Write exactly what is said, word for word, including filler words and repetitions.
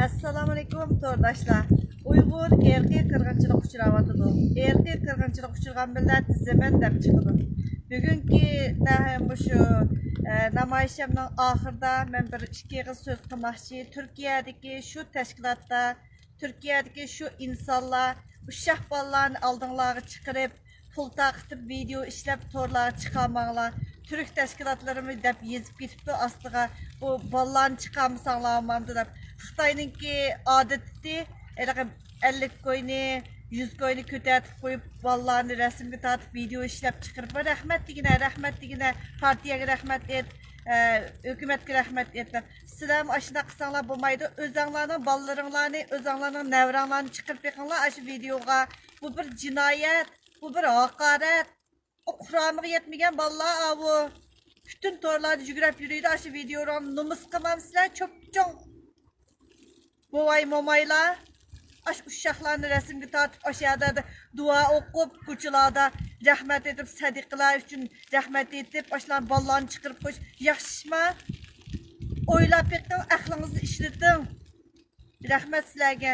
ئەسسالامۇئەلەيكۇم تورداشلار. ئۇيغۇر ئىرقىي قىرغىنچىلىققا ئۇچراۋاتىدۇ. ئىرقىي قىرغىنچىلىققا ئۇچرىغان مىللەت زېمىن دەپ چىقىدۇ. بۈگۈنكى نە-، مۇشۇ، ئە، نامايىشىمنىڭ ئاخىرىدا مەن بىر ئىككى ئېغىز سۆز قىلماقچى. تۈركىيەدىكى شۇ تەشكىلاتتا، تۈركىيەدىكى شۇ ئىنسانلار، ئۇششاق بالىلارنى ئالدىڭلارغا چىقىرىپ، پۇل تارقىتىپ، ۋىدېئو ئىشلەپ، تورلارغا چىقارماڭلار. تۈرك تەشكىلاتلىرىمۇ دەپ يېزىپ كېتىپتۇ ئاستىغا، بۇ بالىلارنى چىقارمىساڭلار بولمامدۇ دەپ. خىتاينىڭكى ئادىتى، ھېلىقى ئەللىك كوينى، يۈز كوينى كۆتەرتىپ قويۇپ، بالىلارنى رەسىمگە تارتىپ، ۋىدېئو ئىشلەپ چىقىرىپ، رەھمەت دېگىنە، رەھمەت دېگىنە، پارتىيەگە رەھمەت ئېيت، ئە، ھۆكۈمەتكە رەھمەت ئېيت دەپ. سىلەرمۇ ئاشۇنداق قىلساڭلار بولمايدۇ. ئۆزەڭلارنىڭ بالىلىرىڭلارنى، ئۆزەڭلارنىڭ نەۋرەڭلارنى چىقىرىپ بېقىڭلار ئاشۇ ۋىدېئوغا. بۇ بىر جىنايەت، بۇ بىر ھاقارەت. ئۇ قۇرامىغا يەتمىگەن بالىلار ئاۋۇ. پۈتۈن تورلاردا يۈگرەپ يۈرىدۇ ئاشۇ ۋىدېئولارنى. نومۇس قىلمامسىلەر، چوپچوڭ بوۋاي، مومايلار؟ ئاشۇ ئۇششاقلارنى رەسىمگە تارتىپ، ئاشۇ يەردە دۇئا ئوقۇپ، كوچىلاردا رەھمەت ئېيتىپ، سەدىقىلەر ئۈچۈن رەھمەت ئېيتىپ، ئاشۇلارنى بالىلارنى چىقىرىپ قويۇش ياخشىما؟ ئويلاپ بېقىڭ، ئەقلىڭىزنى ئىشلىتىڭ. رەھمەت سىلەرگە.